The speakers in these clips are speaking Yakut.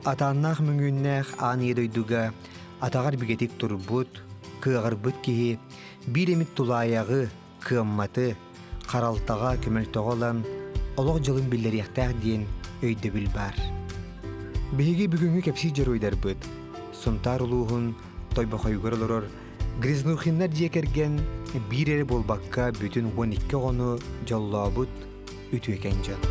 Атааннаах мөҥүөннээх аан ийэ дойдуга атаҕар бигэтик турбут, кыаҕырбыт киһи биир эмит тулаайаҕы, кыамматы, харалтаҕа, көмөлтөҕө ылан олох дьолун биллэриэхтээх диэн өйдөбүл баар. Биһиги бүгүҥҥү кэпсиир дьоруойдарбыт Сунтаар улууһун Тойбохойугар олорор Грязнухиннар дьиэ кэргэн биир эрэ буолбакка бүтүн 12 оҕону дьоллообут үтүөкэн дьон.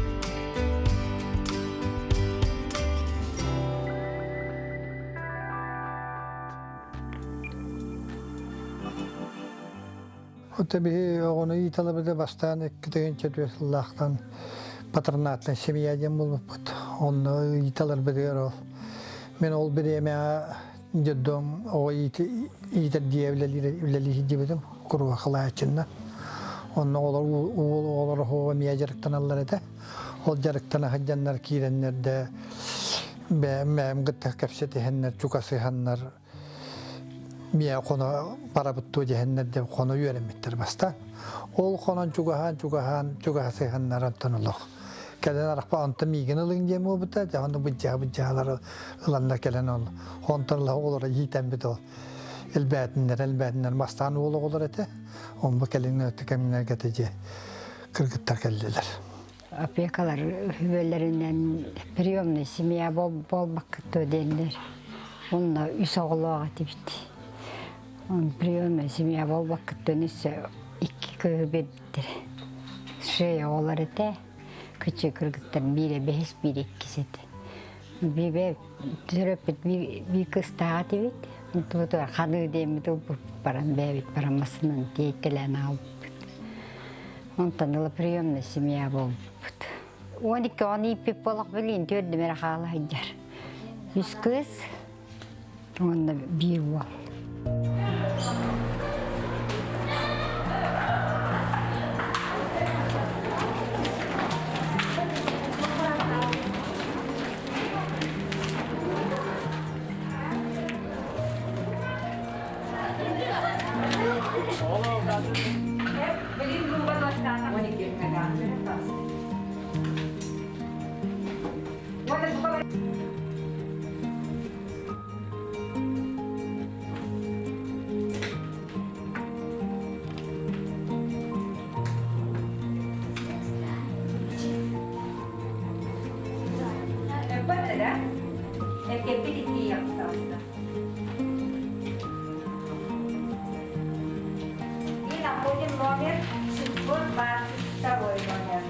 Оттон биһи оҕону ииталабыта бастаан 2 сыллаахтан патронатная семья диэн булбуппут. Онно ииталарбытыгар ол мен ол бириэмэҕэ детдом оҕо иитэр дьиэ үлэлии сылдьыбытым куруһахалааччынна. Онно оҕолор уол оҕолор оһуоба эмиэ дьарыктаналлар этэ. Ол дьарыктана сылдьаннар киирэннэр да бэйэм кытта кэпсэтиһэннэр, чугасыһаннар миэ хоно барабыт дуо диһэннэр да хоно үөрэммиттэр бастаан. Ол хонон чугаһаан чугаһаан чугасыһаннар онтон олох кэлэн арахпа онтон миигин ылыҥ диэн буолбута дьэ ону быдьаа быдьаалар ыланнар кэлэн ол онтон ыла оҕолоро иитэммит ол элбээтиннэр элбээтиннэр бастаан уол оҕолор этэ онбу кэлин өттө кэмнэргэ этэ дьэ кыргыттар кэллилэр. Опекалар үбэлэринэн приемная семья буолбакка диэннэр онно үс оҕолоох этибит. Он приемная семья буолбаккыттан өссө икки кыыһы биэрбиттэрэ. Шея оҕолор этэ, кыччыы кыргыттар биирэ бэһис, биирэ иккис этэ. Бибэ төрөппүт биир кыстаах этибит. Онтубутугар ханыы диэммит ылбыт баран бэйэбит баран массыынан тиэйтэлээн аҕалбыппыт. Онтон ыла приемная семья буолбуппут. 12 оҕону ииппит буолах билин түөрдүм эрэ хаала сылдьар. Үс кыыс уонна биир уол. И находим номер 622 номер.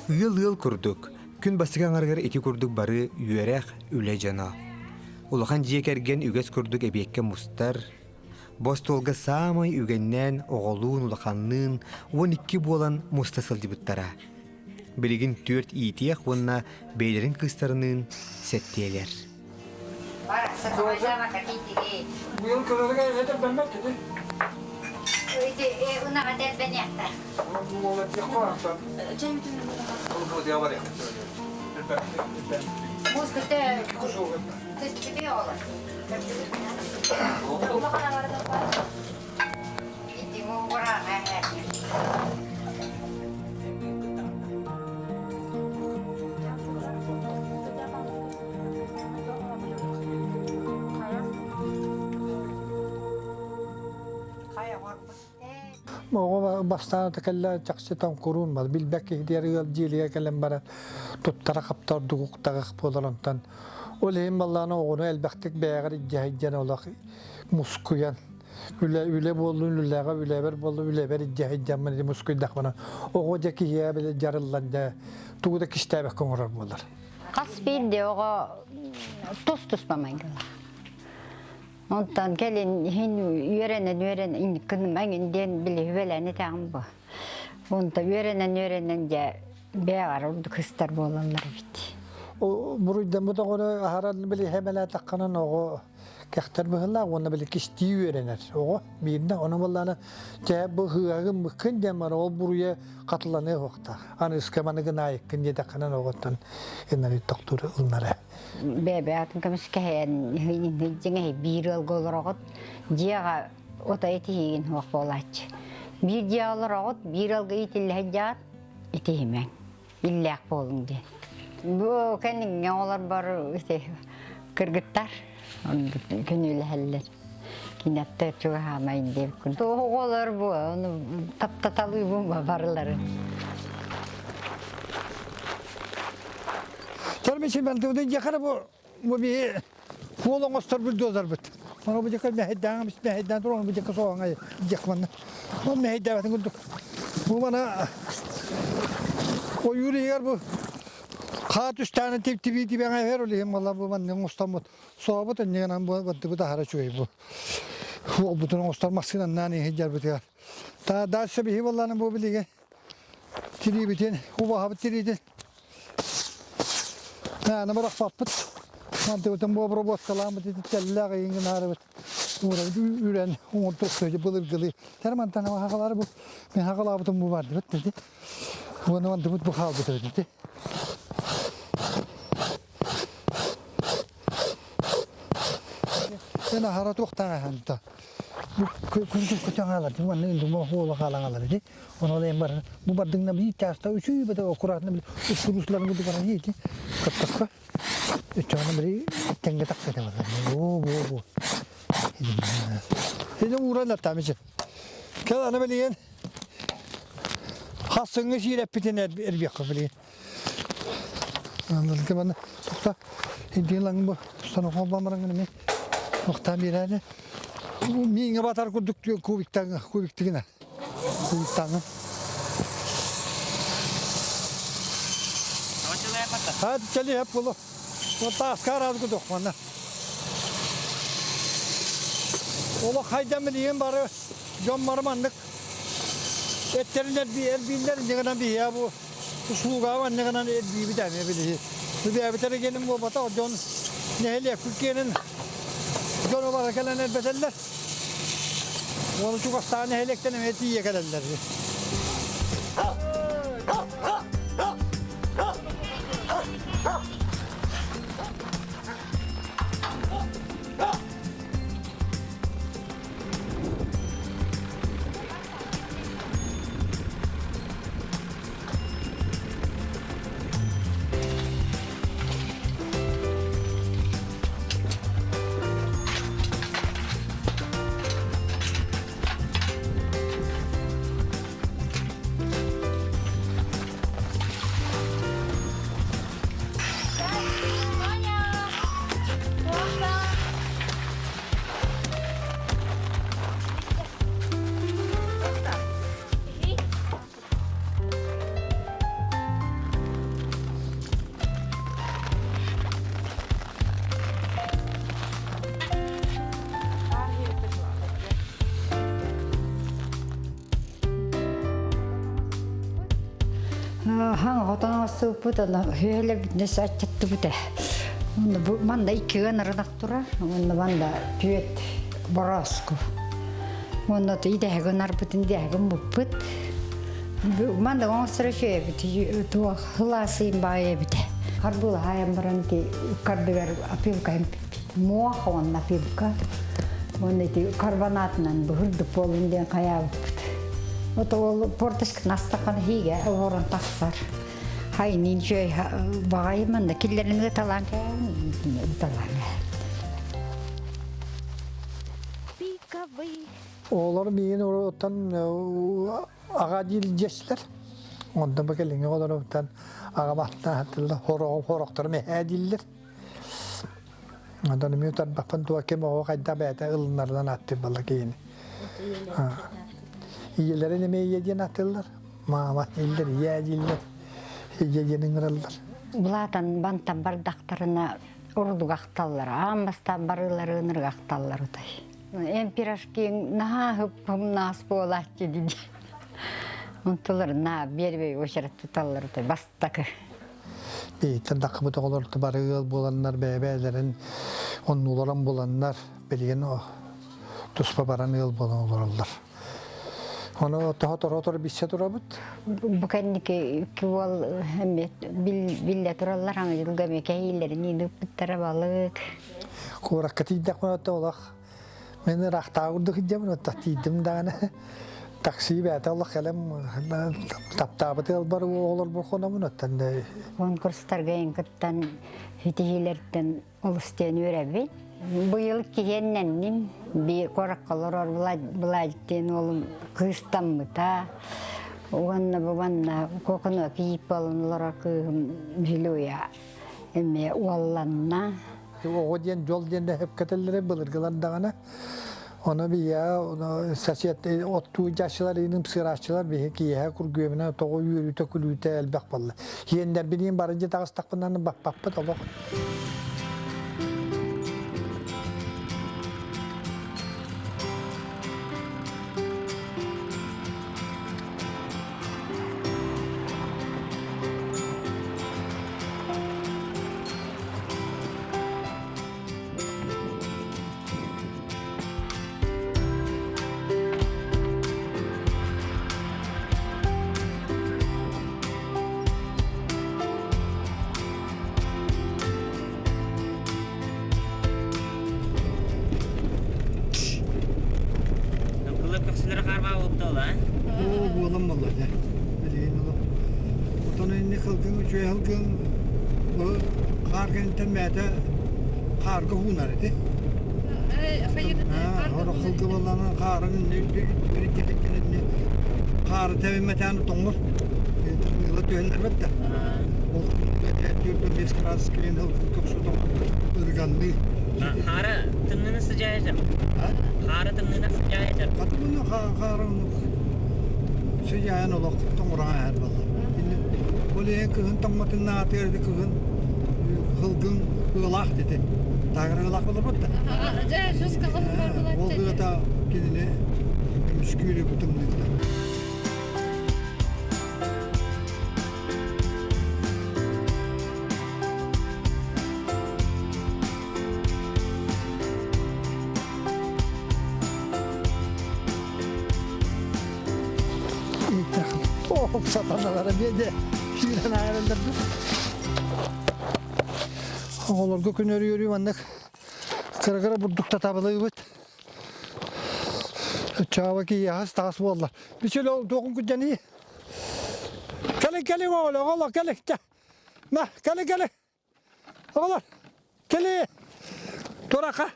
Ыал-ыал курдук, күн бастакы аҥарыгар ити курдук бары үөрэх, үлэ дьоно. Улахан дьиэ кэргэн үгэс курдук эбиэккэ мустар, бу остуолга саамай үгэннээн оҕолуун улаханныын 12 буолан муста сылдьыбыттара. Билигин түөрт иитиэх уонна бэйэлэрин кыыстарыныын сэттиэлэр. Быйыл кыралыга этэрбэммэт кини. Оҕо бастаан кэллэ чахчы тоҥкуруун мал билбэт киһитигэр ыал дьиэлигэр кэлэн баран туттара хаптар дугуктаҕах буолар онтон ол иһин баллаана оҕону элбэхтик бэйэҕэр илдьэ сылдьан олох мускуйан. Үлэ үлэ буоллун, үлэҕэ үлэбэр буоллун, үлэбэр илдьэ сылдьаммын ити мускуйдахпына оҕо дьэ киһиэхэ били дьарыллан дьэ тугу да кистээбэккэ оҥорор буолар. Хас биирдии оҕо тус-туспа майгылаах. Онтон кэлин иһин үөрэнэн үөрэнэн инниккин эҥин диэн били үбэлээн этэҕин бу. Онто үөрэнэн үөрэнэн дьэ бэйэҕэр ордук ыстар буолаллар эбит. Буруйдаммыт оҕону аһаран били хэмэлээтэххинэн оҕо кэхтэр быһыылаах уонна били кистии үөрэнэр оҕо биирдэ ону буоллаана чэ бу ыһыаҕын мыккын диэн баран ол буруйа хатыланыа суохтаах аныска маны гынаайыккын диэтэххинэн оҕоттон иннары тохтуур ылынара Бэйэ атын көмүскэһэн дьиҥэ биир ыалга олороҕут дьиэҕэ отой итиһиигин суох буолааччы. Биир дьиэҕэ олороҕут, биир ыалга иитиллэһэ дьаат итиһимэҥ, иллээх буолуҥ диэн. Бу кэнниҥҥэ олорбор ити кыргыттар күнүүлэһэллэр. Киниэттэр чугаһаамай диэбиккин. Оҕолор бу ону таптаталыыбын барыларын. Тормичи мен тудun yakara bu bu bir Хуол оҥостор бульдозербыт. Ону бу дьэкэ мэһэйдээн бис мэһэйдээн туран бу дьэкэ соҕоҥой дьэкманна. Ол мэһэйдээбэтин курдук. Бу мана ойуур иһигэр бу хаа түстээнэ тип тибии тибэҥэ эһэр ол иһин буолла бу маннык оҥостоммут сообут иннигэнэн бу бардыбыт аһара үчүгэй бу. Хуолбутун оҥостор массыынаннаан иһин дьарбытыгар. Та дальше биһи буолланы бу билиги тириибитин, убаһабыт тириитин Наана бырахпаппыт. Мантыбытын бу обработкалааммыт ити тэллээх ыйын гынаарыбыт. Уурабыт үрэн оҥордук сөдьү былыргылыы. Тэр мантан хахалары бу мен хахалаабытым бу бардыбыт dedi. Уону мантыбыт бу хаалбыт dedi. Sen ахара туохтааҥа Күн көтөҥ Манна үндүмө хуола хаалаҥалар ди. Ону ол бар бу бардыҥна бии чааста үчүй бата аккуратно били ускурусларын курдук баран иити. Каттакка. Өччөҕүнэ били тэҥҥэ тахсата барар. О бу бу. Сeni ууран аттамычы. Кэл аны билигин хассыҥҥы сиирэппитин эрбиэххэ билигин. Аннылга бана тохта интиин бу станокон бамараңын эми мактаан биэрээни мииҥэ батар курдук кубиктаҥ кубиктигина кубиктаҥын Hadi чали hep bulu. Тааска араас кудук манна. Олох хайдан билигин бары дьон бары маннык эттерин эрбииллэр иннигинэн биһиэ бу услугаҕа манныгынан эрбиибит эмиэ билиһи. Бэйэбит генин буолбатах дьон нэһилиэкпит киэнин дьону бары кэлэн эрбэтэллэр. Уону чугастаах нэһилиэктэн эмиэ тиийэ кэлэллэр. Хаҥ хотон оҥостубуппут, аны үһүөлэрбитинэ аччаттыбыт ээ. Уонна бу манда иккигэн ырынах турар, уонна манда түөт борооску. Уонна идэһэ гынарбытын идэһэ гыммыппыт. Манда оҥостор үчүгэйбит, туох сылаасыйын баайа эбитэ. Харбыылаһаайан баран ити ыккардыгар опилка эмпиппит. Муох уонна опилка. Уонна ити карбонатынан быһырдык буоллун диэн хайаабыппыт. Вот ол порточканы астаххына иһигэ олорон тахсар. Хайнин үчүгэй баҕайы манна киллэрин ыталаан кээн ыталаан Пиковый. Оҕолор миигин оттон аҕа диир дьэслэр. Онтон бу кэлиҥҥи оҕолорумтан аҕам аттаан хорохторум эһээ дииллэр. Онтон эмиэ утарбаппын туох ким оҕо хайдах бэйэтэ ылынарынан ааттыыр балла киһини. Ийэлэрин эмиэ ийэ диэн ааттыыллар. Маама дииллэр, ийээ дииллэр. Ийэ диэн ыҥыраллар. Булаатан бантан бардахтарына ордук ахталлар, аан бастаан барыыларын ыргахталлар утай. Эн пирожкиҥ наһаа хып-хымнаас буолааччы дии. Онтулар на первый очередь туталлар утай бастакы. Биһиттэн таххыбыт оҕолор бары ыал буоланнар бэйэ-бэйэлэрин оннуларын буланнар билигин туспа баран ыал буолан олороллор. Ону тоһо-торо биссе турабыт. Бу кэнники икки уол эмиэ биллэ тураллар аҥы дьылга эмиэ кэһиилэрин ыыппыттара балык. Куоракка тиийдэхпинэ отто олох мен ыраахтааҕы курдук илдьэбин отто тиийдим даҕаны такси бэйэтэ олох кэлэн таптаабыт ыалбар оҕолорбор хономун оттон Конкурстарга эн кыттан ситиһиилэртэн олус диэн үөрэбин. Быйыл киһиэннэнним, биир куоракка олорор Владик диэн уолум кыыстаммыта. Уонна бу манна Коконо кийиит буолан олорор кыыһым Вилюя эмиэ уолланна. Оҕо диэн дьол диэн да сөпкө былыргылар даҕаны. Ону бийэ сосед оттуу дьааччылар иным сырааччылар биһи киэһэ кургүөмүнэ тоҕо үөрүүтэ күлүүтэ элбэх буолла. Хиэннэрбиниин бары дьэ таҕыстахпынан баппаппыт олох. Кылып көхсүлэрэ хаарбаа буолта ол, а? Оо, буолан буолла дьэ. Билигин олох. Отон инни кылгын үчүгэй хылгын хаар кэнниттэн бэйэтэ хаарга уунар ити. Орох хылгы буоллаҕына хаарын хаары тэбиммэтээн тоҥмут. Ыла түһэллэрбэт да. Ол 4-5 градус кэлин көхсү ырыганныы. Хаара тымныны сыдьаайа Хаара тымныына сыдьаайа Хатымыны хаарын сыдьаайан олох тоҥураҥа эр буолла. Ол иһин кыһын тоҥмотун аатыгар кыһын хылгын ыалаах дете. Таагыр ыалаах болорбут да. Ол ыата кинини көмүскүүрү бутумнуйда. Ох, сатаналара биэде сүүрэн ааҕаллар. Оҕолорго күн өрүү маннык кыра-кыра бурдук татабылыыбыт. Чааба киһиэхэ таас буолла. Бичил ол туохун күдьэний? Кэлин кэлин оҕолор, оҕолор кэлин. На, кэлин кэлин. Оҕолор, кэлин. Тураха.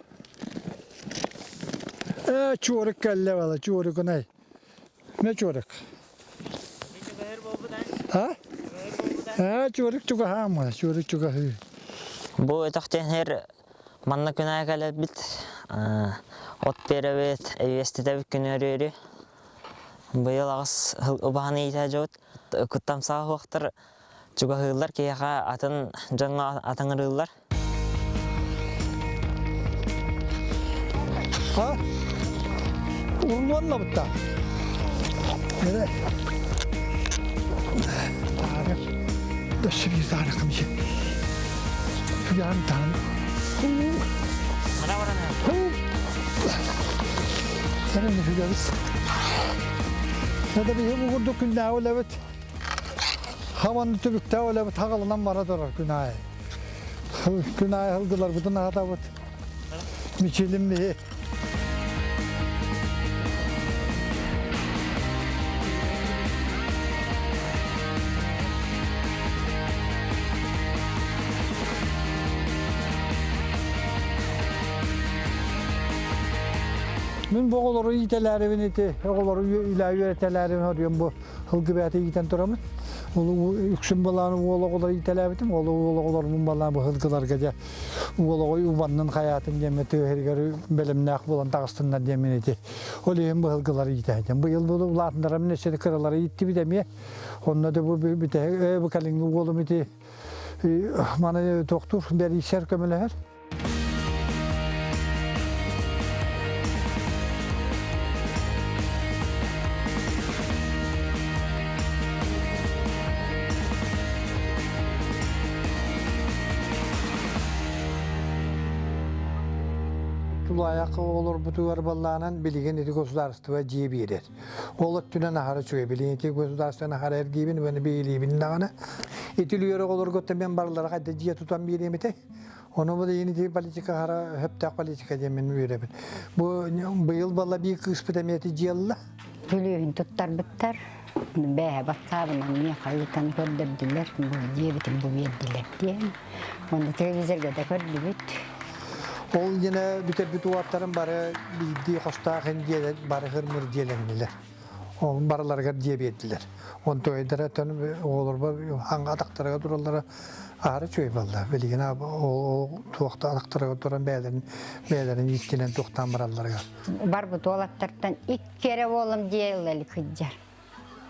Э, чуорuk кэллэ бала, чуорукунай. Не чуорuk? А? А, чуорuk чугаһаама, чуорuk чугаһыы. Бу өтөхтенер Манна күн аайы кэлэрбит, от биэрэбит, эбиэститэбит күн өрүөрү. Быйыл аҕыс убаһаны иитэ дьобут. Куттамсаҕа суохтар чугаһыыллар киһиэхэ атын дьоҥҥо атыҥырыыллар. Ha? Урулуоннабытта. Нere? Тары. Дөссө биир тары кымчы. Туян тан. Сэрэн хүлэбит. Сада биһи бу курдук күннээҕи үлэбит. Хаван түбүктээх үлэбит хагалынан бара турар күн аайы. Күн аайы сылгыларбытын аһатабыт. Мичилим биһи. Мин бу оҕолору иитэлээрибин ити оҕолору үлэ үөрэтэлээрибин хоруйум бу ылгы бэйэтэ иитэн турамын. Үксүн балаан уол оҕолор иитэлээбитим, ол уол оҕолорбун балаан быһылгыларга дьэ уол оҕо убаннын хайаатын диэммин тыаһырыгар бэлэмнээх буолан таҕыстыннар диэммин ити. Ол иһин быһылгылары иитэһитим. Быйыл бу улаатыннарам өссө кыралары ииттибит эмиэ. Онно да бу бүтэһик бу кэлиҥҥи уолум ити маны туохтуур бэрийсэр көмөлөһөр. Тулаайах оҕолорбутугар баллаанан билигин ити государство дьиэ биэрэр. Ол өттүнэн аһара үчүгэй. Билигин ити государствоны аһара эргиибин уонна биилиибин даҕаны. Ити үлүгэр оҕолорго мен барылара хайда дьиэ тутан биэриэм этэй? Ону бу ини политика хара хөптөөх политика диэн мин үөрэбин. Бу быйыл балла биир кыыспыт эмиэ ити дьиэлла. Күлүүһүн туттарбыттар. Бэйэ батсаабынан миэхэ ыытан көрдөрдүлэр. Бу диэбитим бу биэрдилэр диэн. Уонна телевизорга да көрдүбүт. Ол дьиэ бүтэрбит уоттарын бары биирдии хостоох индиэлэр бары хырмыр дьиэлэннилэр. Ол барыларыгар дьиэ биэрдилэр. Онтуойдара төн оҕолорбор аҥа атахтарыгар тураллара аһары үчүгэй буолла. Билигин ол туохта атахтарыгар туран бэйэлэрин бэйэлэрин ииттинэн туохтаан баралларыгар. Барбыт уолаттартан икки эрэ уолум дьиэ ыла илик сылдьар.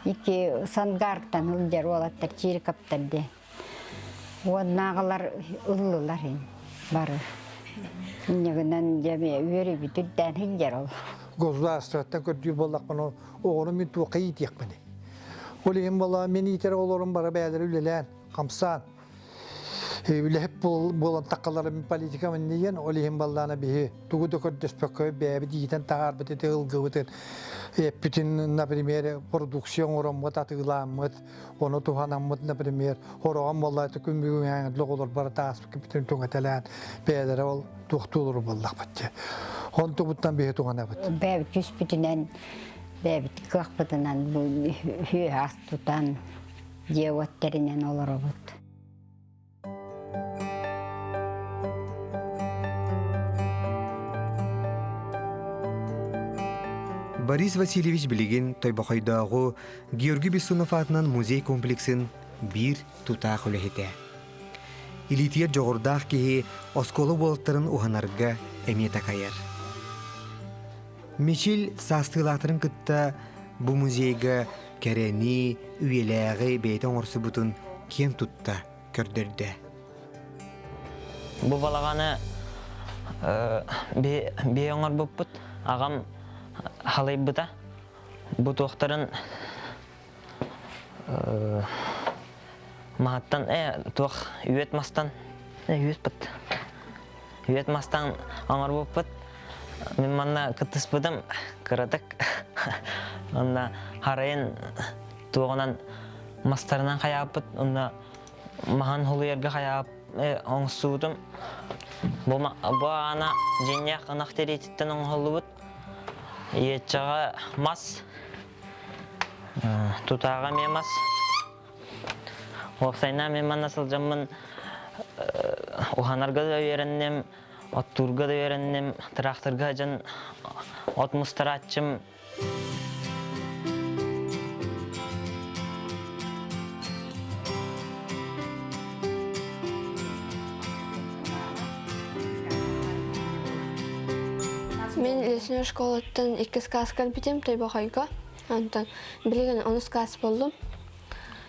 Икки Сангартан сылдьар уолаттар Чирковтар диэн. Уоннааҕылар ыллылар ин бары. Инньэ дьэ үөрүүбүт үрдээн сылдьар ол. Государствоттан көрдүүр буоллахпына оҕону мин туохха иитиэхпиний? Ол иһин буолла мин иитэр оҕолорум бары бэйэлэрэ үлэлээн, хамсаан, үлэһит буолан таххаларын политикам иннигин, ол иһин баллаана биһи тугу да көрдөспөккө бэйэбит иитэн таһаарбыт ити ылгыбытын эппитин, например, продукция оҥороммут, атыылааммыт, ону туһанаммыт, например, хороҕон буолла күн бүгүн оҕолор бары тааспыт түҥэтэлээн бэйэлэрэ ол туохтуулар буоллахпыт дии. Онтубуттан биһи туһанабыт. Бэйэбит түспүтүнэн, бэйэбит кыахпытынан бу үһү ас тутан, дьиэ-уот тэринэн олоробут. Борис Васильевич билигин Тойбохойдооҕу Георгий Бессонов аатынан музей комплексын биир тутаах үлэһитэ. Илиитигэр дьоҕурдаах киһи оскуола уолаттарын уһанарга эмиэ такайар. Мичил саастыылаахтарын кытта бу музейга кэрэни, үйэлээҕи бэйэтэ оҥорсубутун киэн тутта көрдөрдө. Бу балаҕаны биһи оҥорбуппут. Аҕам халыйбыта. Бу туохтарын маһаттан туох үөт мастан үөт быт үөт мастан оҥорбуппут. Мин манна кыттыспытым кыратык. Онно харайын туоҕунан мастарынан хайааппыт. Онно маһын хулуйарга хайаап оҥостубутум. Бу, бу аана дьиҥнээх ынах тириититтэн оҥоһуллубут. Иэччэҕэ мас, тутааҕа эмиэ мас. Уопсайынан мин манна сылдьаммын уһанарга да үөрэнним, оттуурга да үөрэнним, тыраахтырга дьон от мустарааччым. Мин лесной школаттан иккис класс кэлбитим Тойбохойго. Онтон билигин онус класс буоллум.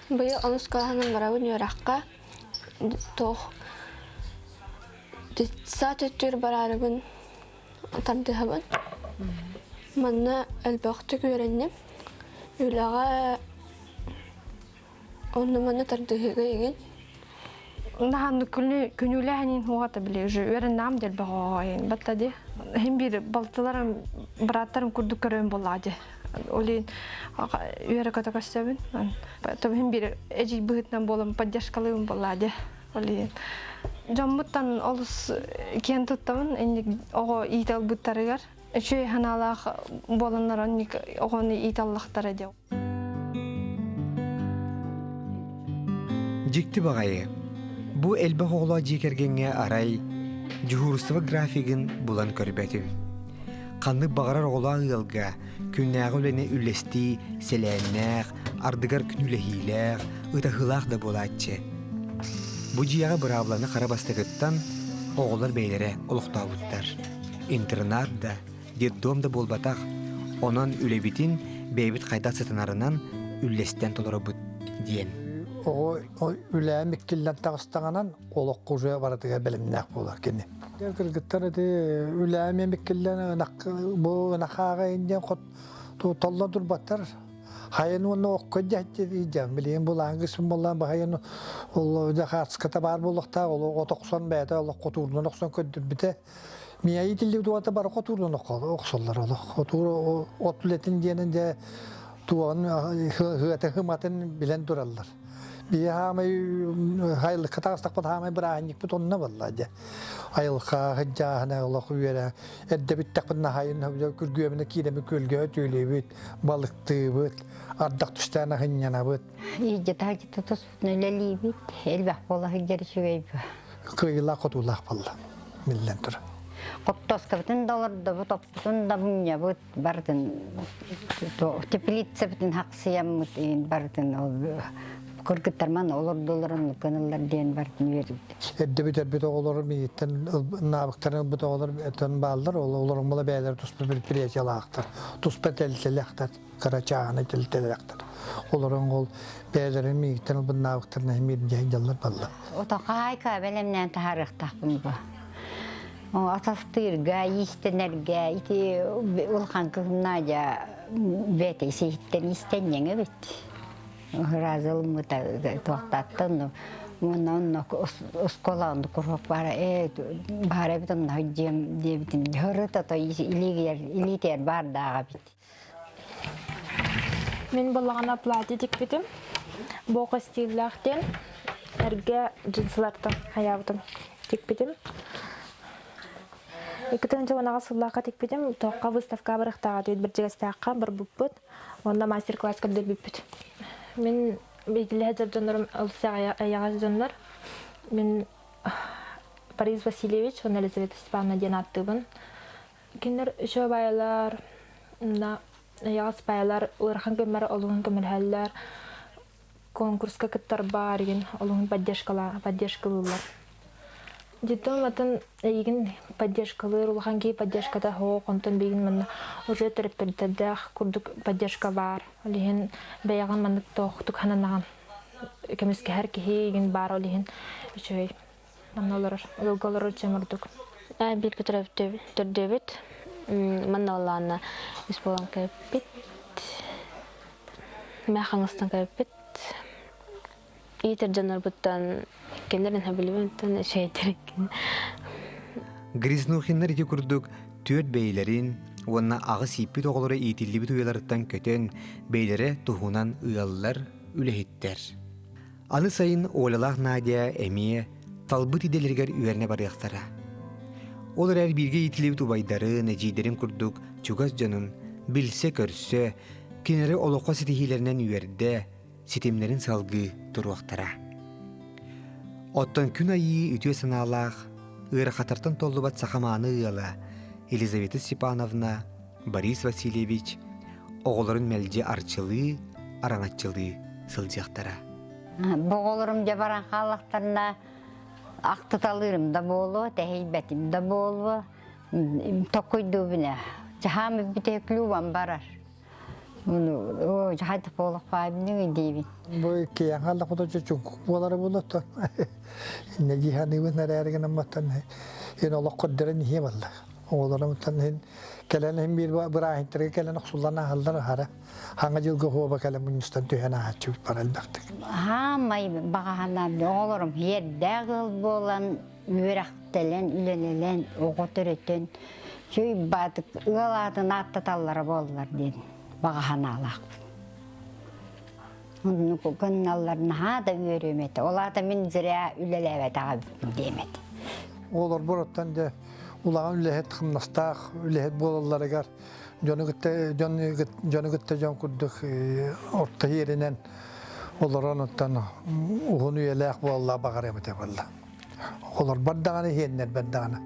Быйыл онус клаһынан барабын үөрэххэ. Туох детсад өттүгэр бараарыбын тардыһабын. Манна элбэхтик үөрэнним. Үлэҕэ онно-манна тардыһыыга игин. Наһааннык күнүүлээһинин хуоҕата били уже үөрэннэҕим дэлбэх оҕоойун батта ди хин биир балтыларым бырааттарым курдук көрөбүн буоллаҕа ди олин үөрэ көтө көрсөбүн потом хин биир эдьиий быһыытынан буолан поддержкалыыбын буоллаҕа ди олин дьоммуттан олус киэн туттабын инник оҕо иитэ ылбыттарыгар үчүгэй санаалаах буоланнар онник оҕону иитэ аллахтара диэн Дьикти баҕайы. Бу элбэх оҕолоох дьиэ кэргэҥҥэ арай дьуһуурустуба графигын булан көрбөтүм. Ханнык баҕарар оҕолоох ыалга күннээҕи үлэни үллэстии сэлээннээх, ардыгар күнүүлэһиилээх, ытаһыылаах да буолааччы. Бу дьиэҕэ быраабыланы хара бастакыттан оҕолор бэйэлэрэ олохтообуттар. Интернат да, детдом да буолбатах, онон үлэбитин бэйэбит хайдах сытынарынан үллэстэн толоробут диэн. Оҕо үлээн миккиллэн таҕыстаҕынан олоххо уже барытыгар бэлэмнээх буолар кини. Кыргыттар ити үлээн миккиллэн бу ынахааҕа диэн хот толлон турбаттар. Хайын уонна окко дьэ билигин булаан кысым буоллаан баһайын ол дьахаатската баар буолуохтаах ол от охсон бэйэтэ олох хотуурунан охсон көрдөрбүтэ. Мия итиллибит уота бары хотуурунан охсоллор олох хотуур от үлэтин диэнин дьэ туоҕун хыата хыматын билэн тураллар. Биһи хаамай айылыкка таҕыстахпыт хаамай бырааһынньыкпыт онно буолла дьэ. Айылха сыдьааһына олох үөрэ эрдэ бүттэхпит наһайын күргүөмүнэ киирэми күөлгэ өтүүлүүбүт, балыктыыбыт, ардах түстээн аһынньанабыт. Иирдьэ таһырдьа тутуспутун үлэлиибит, элбэх буола сылдьар үчүгэй Кыайыылаах хотуулаах буолла, биллэн турар. Хоптоскабытын да олордобут, оппутун да мунньабыт, барытын теплицабытын хахсыйаммыт барытын ол кыргыттарман олордуларын гыналлар диэн барытын үөрдүбүт. Эрдэ бүтэрбит оҕолор миигиттэн наабыктарын ылбыт оҕолор этэн бааллар, ол олорун була бэйэлэрэ туспа предприятиялаахтар, туспа тэлтэлэхтэр, кыра чааһынай тэлтэлэхтэр. Олорон ол бэйэлэрин миигиттэн ылбыт наабыктарын эмиэ дьаллар балла. Ото хаайка бэлэмнээн таһаарыахтаахпын бу. Атастыырга, иистэнэргэ ити улахан кыһым Надя бэйэтэ исиһиттэн иистэнньэҥ эбит. Ыразылмыта туохтааттан уонна онно оскуола онно куруһуок баара ээ баара эбит онно дьиэм диэбитин хырыта то илиигэр илиитигэр баардааҕа эбит. Мин балаҕана платье тикпитим. Бока стиллээх диэн эргэ джинсылартан хайаабытым тикпитим. Икки сыллаахха тикпитим. Туохха выставка барыахтааҕа диэт бирдьигэстээххэ барбыппыт. Уонна мастер-класс көрдөрбүппүт. Мин биирдилэһэ дьон дьоннорум ылса эйэҕэс дьоннор. Мин Борис Васильевич уонна Елизавета Степановна диэн ааттыыбын. Кинилэр үчүгэй баайалар, эйэҕэс баайалар ыарахан кэммэр олуһун көмөлөһөллөр. Конкурска кыттарбар игин олуһун поддержкалыыллар. Детдом атын эйигин поддержкалыыр улахан киһи поддержката суох, онтон билигин манна уже төрөппүттэрдээх курдук поддержка баар. Ол иһин бэйэҕин маннык туохтук сананаҕын. Көмүскэһэр киһи игин баар ол иһин үчүгэй. Манна олорор, ыалга олорор дьон ордук. Бииргэ төрдүөбүт. Манна оллаанна үс буолан кэлбит. Мэ хаҥастан кэлбит. Иитэр дьоннорбуттан кинилэр билбэттэн үчүгэйдэр Грязнухиннар ити курдук түөрт бэйэлэрин уонна аҕыс ииппит оҕолоро иитиллибит уйаларыттан көтөн, бэйэлэрэ туһунан ыаллар, үлэһиттэр. Аны сайын Олялаах Надя эмиэ талбыт идэлэригэр үөрэнэ барыахтара. Ол эрээри бииргэ иитиллибит убайдарын, эдьиийдэрин курдук чугас дьонун билсэ-көрсө, кинилэри олоххо ситиһиилэринэн үөрдэ, ситимнэрин салгыы туруохтара. Оттон күн айыы үтүө санаалаах, ыарахаттартан толлубат саха мааны ыала Елизавета Степановна, Борис Васильевич оҕолорун мэлдьи арчылыы, араҥаччылыы сылдьыахтара. Бу оҕолорум дьэ баран хааллахтарына ахтыталыырым да буолуо, тэһийбэтим да буолуо, токуйдуубун ээ. Чаһаам бүтэһиклүүбан барар. Хайдах буолуохпаабыный диибин. Бу киэҥ хааллахпыт чуҥкук буолара буолуо Иннэ дии саныыбын эрээри гынамматтан ин олох көрдөрөн иһиэ балла. Оҕолорумтан иһин кэлэн иһин биир бырааһынтарга кэлэн охсуллан ааһаллар аһара. Хаҥа дьылга хуоба кэлэн мунньустан түһэн ааһаччыбыт бар элбэхтик. Хаамай баҕаһана оҕолорум иэрдээх ыал буолан үөрэхтэлэн, үлэлэлэн, оҕо төрөтөн, чүй баатык ыал аатын ааттаталлара буоллар диэн баҕа санаалаахпын. Оннук гынналлар наһаа да үөрүөм этэ. Ол аата мин зря үлэлээбэтэҕим диэм этэ. Оҕолорбор оттон дьэ улахан үлэһит, хамнастаах үлэһит буолалларыгар дьону кытта дьону кытта дьон курдук орто иэринэн олорон оттон уһун үйэлээх буолла баҕарыам этэ буолла. Оҕолорбор даҕаны, иһиэннэрбэр даҕаны.